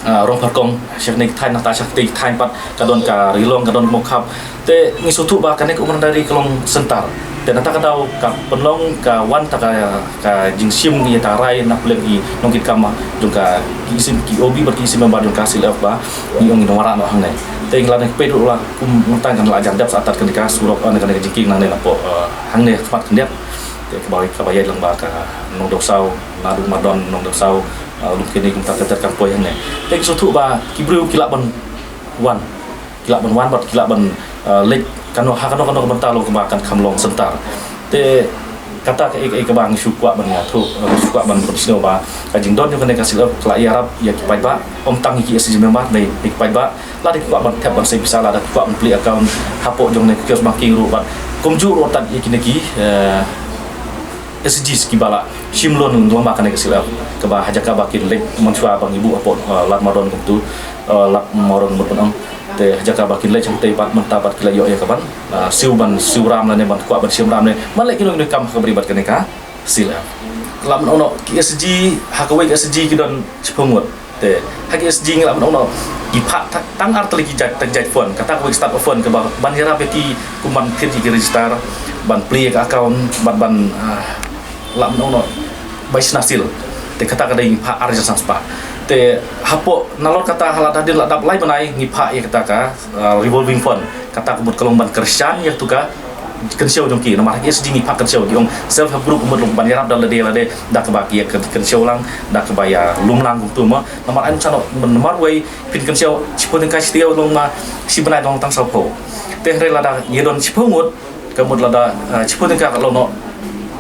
ah, Rongpharkong, sha kine ki thaiñ, nangta sha kine ki thaiñ pat ka don ka Rilong, ka don Mawkhap. Te ngi sngewthuh ba kane ka Umrandai ka long centre. Te nangta ka daw ka pynlong ka wan ta ka, ka jingshim ïa ta rai na pdeng ki nongkitkam jong ka, ki ïing ki O B bad ki ïing member jong ka C L F ba ngi ong ngi wanrah noh hangne. Te ngi la dang peit ruh la kum nangta kan la jan dep sa tad kane ka surok, ah, kane ka jingkieng nangne napoh, ah, hangne khmat khyndiat. Te kaba, kaba ïaid lang ba ka Nongdawsaw, naduh Mardon, Nongdawsaw, ah, Lumkeni kumta ter ter kan poi hangne. Te ngi sngewthuh ba ki briew ki lah ban wan, ki lah ban wan bad ki lah ban, ah, leit kano ha kano kano ka bynta long kaba kan kham long centre. Te kata kaei kaei kaba ngi shu kwah ban ïathuh, ah, ngi shu kwah ban pynsngew ba ka jingdon jong kane ka C L F ka la ïarap ïa ki paidbah, ym tang ïa ki S H G member, ne ïa ki paidbah, lada ki kwah ban thep ban sei pisa, lada ki kwah ban plie account hapoh jong kane ka kiosk banking ruh bad kumjuh ruh tad ïa kine ki, eh, S H Gs kiba la shim loan lyngba kane ka C L F, kaba ha jaka ba kin leit mynshuwa ba ngi buh hapoh, eh, Lad Mardon kumtu, eh, Lad Mawrong mut ban ong. Te ha jaka ba kin leit hangtei pat mynta pat ki la ïoh ïa ka ban, eh, siew ban siew ram lane ban kwah ban shim ram ne ban leh kino kino ki kam ha ka bri bad kane ka C L F. Lah ban ong noh ki S H G, ha kawei ka S H G ki don shiphew ngut. Te ha ki S H G ngi lah ban ong noh ki phah ta-, tang ar tylli ki jait, tang jait fund, kata kawei ka start of fund kaba ban ïarap ïa ki kum ban thied ïa ki register, ban plie ïa ka account, ban, ban, ah, lah ban ong noh bai shna seal. Te kata ka dei phah ar hajar san spah. Te hapoh nalor kata ha la dap, hadien la dap lai bnai ngi phah ïa kata ka, ah, revolving fund. Kata ka mut ka long ban kyrshan ïa katu ka kynshew jong ki, namar ha ki S G ngi phah kynshew, ki ong self help group mut long ban ïarap da lade lade, da kaba ki ïa kynshew lang, da kaba ïa lum lang kumtu mo. Namar ai nuksa noh, namar wei phin kynshew shiphew tyngka shi taïew long ma shi bnai long tang saw phew. Te hynrei lada ïa don shiphew ngut, ka mut lada, ah, shiphew tyngka ka long noh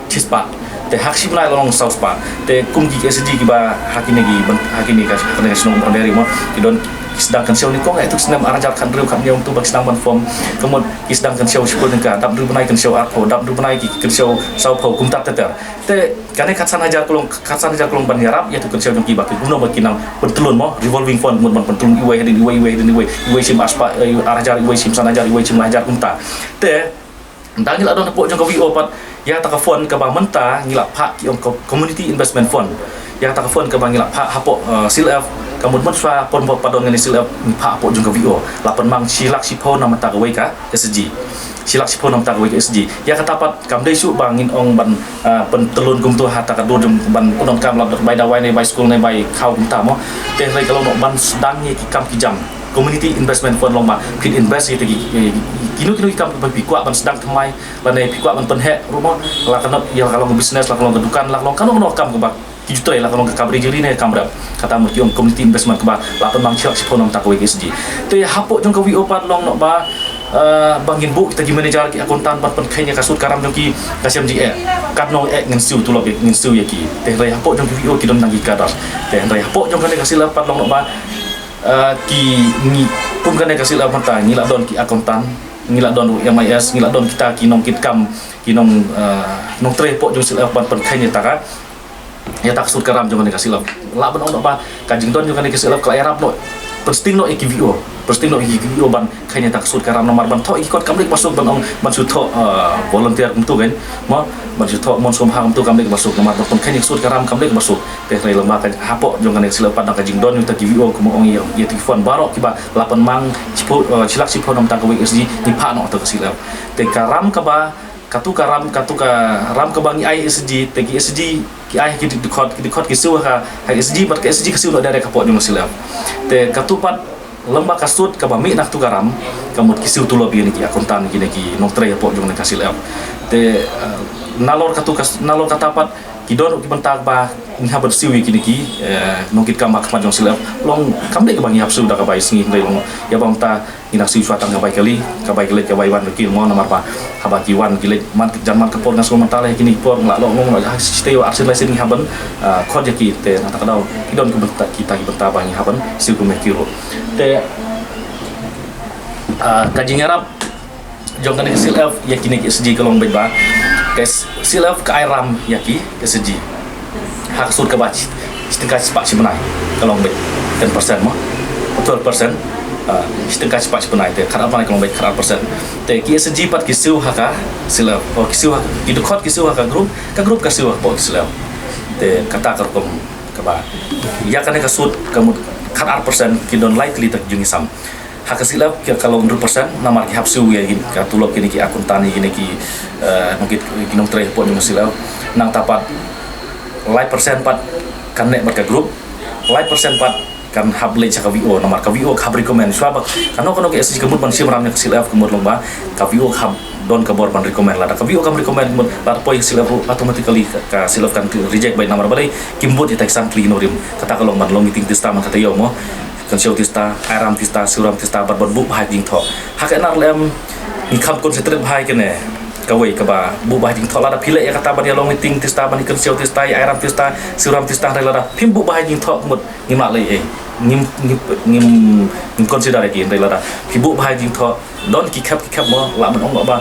shispah. Te ha ka shi bnai long saw spah. Te kum ki S G kiba ha kine ki ban, ha kine ka, ha kine ka shnong Umrangderi mo, ki don ki sdang kynshew nyngkong, eh, tu snem ar hajar khathynriew khathynñiew tu ba ki sdang ban form. Ka mut ki sdang kynshew shiphew tyngka, dap hynriew bnai kynshew arphew, dap hynriew bnai ki kynshew saw phew, kumta ter ter. Te kane khatsan hajar ka long, khatsan hajar ka long ban ïarap ïa tu kynshew jong ki ba ki kumno ba ki nang pyntlun mo, revolving fund, mut ban pyntlun iwei hadien iwei, iwei hadien iwei, iwei shim ar spah, eh, ar hajar, iwei shim san hajar, iwei shim lai hajar kumta. Te Ynda ngi la don hapoh jong ka V O pat ïa ta ka fund kaba mynta ngi la phah ki ong ko-, Community Investment Fund. Ïa ta ka fund kaba ngi la phah hapoh, eh, C L F, ka mut mut shuwa por ba don ngi C L F ngi phah hapoh jong ka V O. La pynmang shi lak shiphew na bynta kawei ka S G. Shi lak shiphew na bynta kawei ka S G. Ïa kata pat kam dei shuh ba ngin ong ban, eh, pyntlun kumtu ha ta ka dur jong ban pyndonkam lada bai dawai ne bai skul ne bai khaw kumta mo. Te hynrei ka long ban sdang ïa ki kam ki jam. Community Investment Fund long ba phin invest ïa ki, eh, kino kino ki kam ba phi kwah ban sdang thymmai, lane phi kwah ban pynheh ruh mo, la ka long, ïa la ka long business, la ka long ka dukan, la ka long kano kano kam kaba ki ju trei, la ka long ka kam ri jri ne kam rep. Kata mut ki ong Community Investment kaba la pynmang shi lak shiphew na bynta kawei ka S G. Te hapoh jong ka V O pat long noh ba, eh, ba ngin buh kita ki manager, ki accountant ban pynkheiñ ïa ka sut ka ram jong ki, ka shem ji eh. Katno eh ngin siew tulop, ngin siew ïa ki. Te hynrei hapoh jong ka V O ki don tang ki cadre. Te hynrei hapoh jong kane ka C L F pat long noh ba, eh, ki ngi, kum kane ka C L F mynta ngi la don ki accountant, ngi la don M I S, ngi la don kita ki nongkitkam, ki nong, eh, nongtrei hapoh jong C L F ban pynkheiñ ïa ta ka, ïa ta ka sut ka ram jong kane ka C L F. Lah ban ong noh ba ka jingdon jong kane ka C L F ka la ïarap noh, pynsting noh ïa ki V O, pynsting noh ïa ki V O ban kheiñ ïa ta ka sut ka ram, namar ban thoh ïa ki kot kam dei kaba suk ban ong ban shu thoh, eh, volunteer kumtu kan. Mo, ban shu thoh mon sum ha kumtu kam dei kaba suk, namar ban pynkheiñ ïa ka sut ka ram kam dei kaba suk. Te hynrei lem bad ka hapoh jong kane ka C L F pat na ka jingdon jong kita ki V O kumba ong ïa, ïa ki fund baroh kiba la pynmang shiphew, eh, shi lak shiphew na bynta kawei ka S G ngi phah noh ïa ta ka C L F. Te ka ram kaba, katu ka ram, katu ka ram kaba ngi ai S G, te ki S G ki ai ha ki dkhot, ki dkhot ki siew ha, ha S G bad ka S G ka siew noh direct hapoh jong ka C L F. Te katu pat lem bad ka sut kaba mih na katu ka ram, ka mut ki siew tulop ïa kine ki accountant, ïa kine ki nongtrei hapoh jong kane ka C L F. Te, eh, nalor katu ka, nalor kata pat ki don ruh ki bynta ba ngi hap ban siew ïa kine ki, eh, nongkitkam ha khmat jong C L F. Long kam dei kaba ngi hap siew da ka bai sngi, hynrei long ïa ba mynta ngi nang siew shuwa tang ka bai kali, ka bai kali, ka bai wan ki mo, namar ba haba ki wan ki leit man, jan man ka por nga sngewthuh mynta lei kine ki por nga la long long ha shi taïew ar sien lai sien ngi hap ban, ah, khot ïa ki, te na ta ka daw ki don ki bynta, kita ki bynta ba ngi hap ban siew kumne ki ruh. Te, ah, ka jingïarap jong kane ka C L F ïa kine ki S G ka long beit ba ka C L F ka ai ram ïa ki S G ha ka sut kaba shi, shi tyngka shispah shi bnai, ka long beit ten percent mo, twelve percent, ah, shi tyngka shispah shi bnai, te khatar bnai ka long beit khatar percent. Te ki S G pat ki siew ha ka C L F, oh, ki siew ha, ki dkhot ki siew ha ka group, ka group ka siew hapoh ka C L F. Te kata ka rukom kaba ïa kane ka sut ka mut khatar percent, ki don lai tylli ta ki jingïasam. Ha ka C L F ka long hynriew percent, namar ki hap siew ïa ki, ka tulop kine ki accountant, kine ki, eh, nongkit, ki nongtrei hapoh jong ka C L F. Nangta pat lai percent pat kan neh bad ka group, lai percent pat kan hap leit sha ka V O, namar ka V O ka hap recommend. Shuwa ba kano kano ka S G ka mut ban shim ram ïa ka C L F ka mut long ba ka V O ka hap don ka bor ban recommend. Lada ka V O kam recommend mut, lada poi ka C L F ruh automatically ka, ka C L F kan reject beit, namar balei kim bud ïa ta ki san tylli ki nongrim. Kata ka long ban long meeting tista man ka taïew mo. Kynshew tista, ai ram tista, siew ram tista, bad ban buh bha ïa ki jingthoh. Ha ka N R L M ngi kham concentrate bha ïa kane, kawei kaba buh bha ïa ki jingthoh. Lada phi leh ïa kata ban ïa long meeting tista, ban ïa kynshew tista, ïa ai ram tista, siew ram tista, hynrei lada phim buh bha ïa ki jingthoh ka mut ngim lah leh ei. Ngim, ngim, ngim, ngim consider ïa ki, hynrei lada phi buh bha ïa ki jingthoh, don ki khep ki khep mo, lah ban ong ba,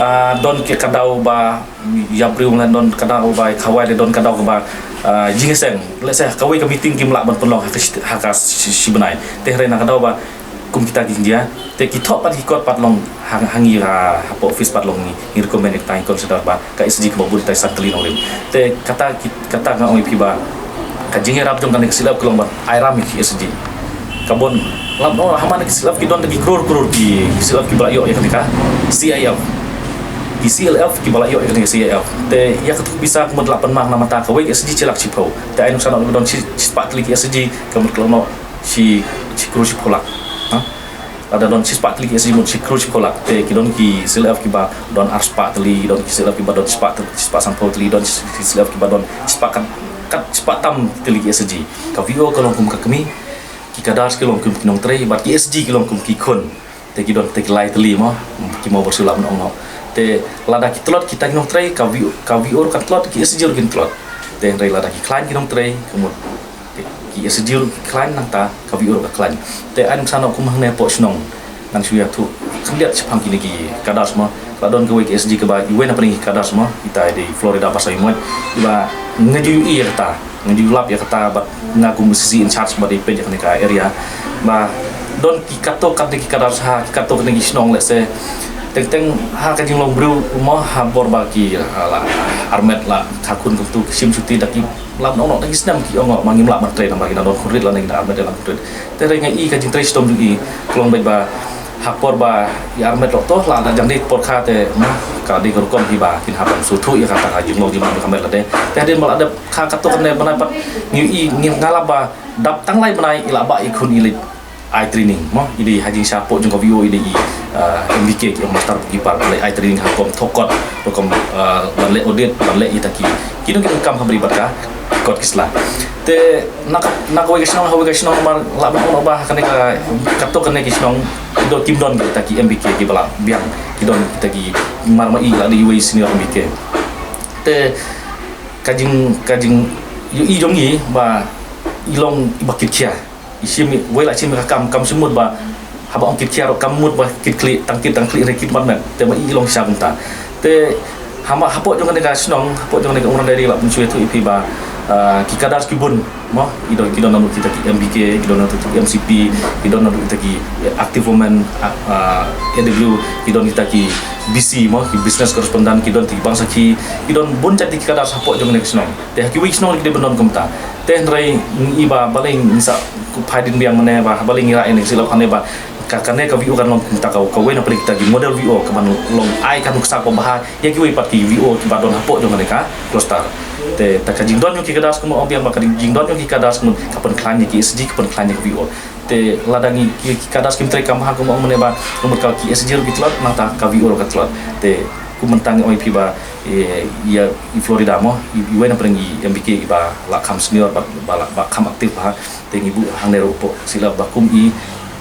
ah, don ki ka daw ba ïa briew, lane don ka daw ba khawai, lane don ka daw ba, ah, jingïaseng. Let's say kawei ka meeting kim lah ban pynlong ha ka shi, ha ka shi, shi bnai. Te hynrei na ka daw ba kum kita ki jia, te ki thoh pat ki kot pat long ha, ha ngi ha, hapoh office pat long ngi, ngi recommend ïa kita, ngi consider ba ka S G kaba bud ïa kita ki san tylli nongrim. Te kata ki, kata nga ong ïa phi ba ka jingïarap jong kane ka C L F ka long ban ai ram ïa ki S G. Ka bun, lam no, ha man ki C L F ki don da ki klur klur ki C L F kiba la ïoh ïa kane ka C I F. Ki C L F kiba la ïoh ïa kane ka C I F. Te ïa katu ka pisa ka mut la pynmang na bynta kawei ka S G shi lak shiphew. Te ai nuksa noh don shi, shispah tylli ki S G ka mut ka long noh shi, shi klur shiphew lak. Ha? Lada don shispah tylli ki S G mut shi klur shiphew lak. Te ki don ki C L F kiba don arspah tylli, don ki C L F kiba don shispah tylli, shispah sanphew tylli, don ki C L F kiba don shispah kat, kat shispah tam tylli ki S G. Ka V O ka long kum ka kmie, ki cadres ki long kum ki nongtrei, bad ki S G ki long kum ki khun. Te ki don te ki lai tylli mo, ki mo bor shu lah ban ong mo. Te lada ki tlot kita ki nongtrei, ka V O, ka V O ruh kan tlot, ki S G ruh kin tlot. Te hynrei lada ki khlaiñ ki nongtrei, ka mut ki S G ruh ki khlaiñ, nangta ka V O ruh ka khlaiñ. Te ai nang sano kum hangne hapoh shnong, ngan shu ïathuh khyndiat shaphang kine ki cadres mo. Ka don kawei ka S G kaba iwei na pdeng ki cadres mo, ita i dei Florida Basaiawmoit, iba nga ju ïohi ïa kata, nga ju lap ïa kata, bad nga kum C C in charge ba dei peit ïa kane ka area. Ba don ki katto katne ki cadres ha ki katto katne ki shnong, lehse teng teng ha ka jinglong briew mo, ha bor ba ki, ah, la armet, la kha khun kumtu, ki shim shuti da ki lap nong nong da ki snem, ki ong ma ngim lah ban trei namar ki dang don khun rit lane ki dang armet da ki khun rit. Te hynrei nga i ka jingtrei shitom jong i ka long beit ba ha por ba i armet lok to, la da jong dei por kha te ma ka dei ka rukom hi ba kin hap ban sngewthuh ïa kata ka jinglong jingman ka met lade. Te hadien ba la dep kha katto katne bnai pat ngi i, ngi nga lap ba dap tang lai bnai i la bah i khun i leit ai training mo, i dei ha jingshisha hapoh jong ka V O i dei i, ah, M B K ki ong master bookkeeper, leit ai training ha rukom thoh kot, rukom, ah, ban leh audit, ban leh ita ki, ki nong ki kam ha bri bad ka kot ki sla. Te na ka, na kawei ka shnong ha kawei ka shnong namar lah ban ong ba ha kane ka, katto katne ki shnong ki don, kim don kita ki M B K kiba la biang, ki don kita ki, mar ma i la dei iwei senior M B K. Te ka jing, ka jingïohi jong i ba i long iba kit khia. I shim i, wei la shim i ka kam, kam shim mut ba haba ong kit khia ruh kam mut ba kit khlieh, tang kit tang khlieh hynrei kit mat met. Te ma i long shisha kumta. Te ha ma hapoh jong kane ka shnong, hapoh jong kane ka Umrang Diary lah ban shu ïathuh ïa phi ba, ah, ki cadres ki bun mo, i don, ki don naduh kita ki M B K, ki don naduh kita ki M C P, ki don naduh kita ki Active Women, ah, ah, A W, ki don kita ki B C mo, ki business correspondent, ki don kita ki bank sakhi, ki don bun jait ki cadres hapoh jong kane ka shnong. Te ha kiwei ki shnong ki dei ban don kumta. Te hynrei ngi i ba balei ngi sa phai dien biang mane ba balei ngi rah ïa kane ka silap, hangne ba ka, kane ka V O kan long kumta, ka, kawei na pdeng kita ki model V O kaban long ai ka nuksa kaba bha ïa kiwei pat ki V O kiba don hapoh jong kane ka cluster. Te ta ka jingdon jong ki cadres kumno, ong biang ba ka jingdon jong ki cadres kumno ka pynkhlaiñ ïa ki S G, ka pynkhlaiñ ïa ki V O. Te lada ngi ki, ki cadres kim trei kam bha kumno, ong mane ba kumno ka ki S G ruh ki tlot, nangta ka V O ruh ka tlot. Te kum mynta ngi ong ïa phi ba, eh, ïa i Florida mo, i, iwei na pdeng i M B K iba la kham senior bad ba la, ba kham active bha. Te ngi buh hangne ruh hapoh silap ba kum i,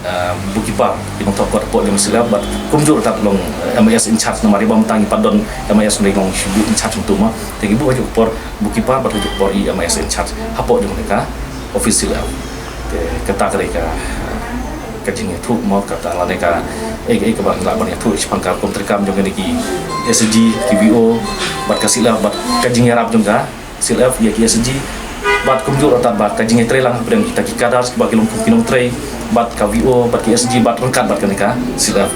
ah, bookkeeper, i nongthoh kot hapoh jong silap, bad kumjuh ruh tat long, eh, M I S in charge, namar i ba mynta ngi pat don M I S, ngi long shu buh in charge kumtu mo. Te ngi buh ha kajuh ka por bookkeeper bad ha kajuh ka por i M I S in charge hapoh jong ka office silap. Te kata ka dei ka, ka jingïathuh mo, kata lane ka, eh, eh, kaba ngi lah ban ïathuh shaphang ka rukom treikam jong kine ki S G, ki V O, bad ka silap, bad ka jingïarap jong ka silap ïa ki S G, bad kumjuh ruh tat bad ka jingïatreilang hapdeng kita ki cadres kiba ki long kum ki nongtrei bad ka V O bad ki S G bad ryngkat bad kane ka silap.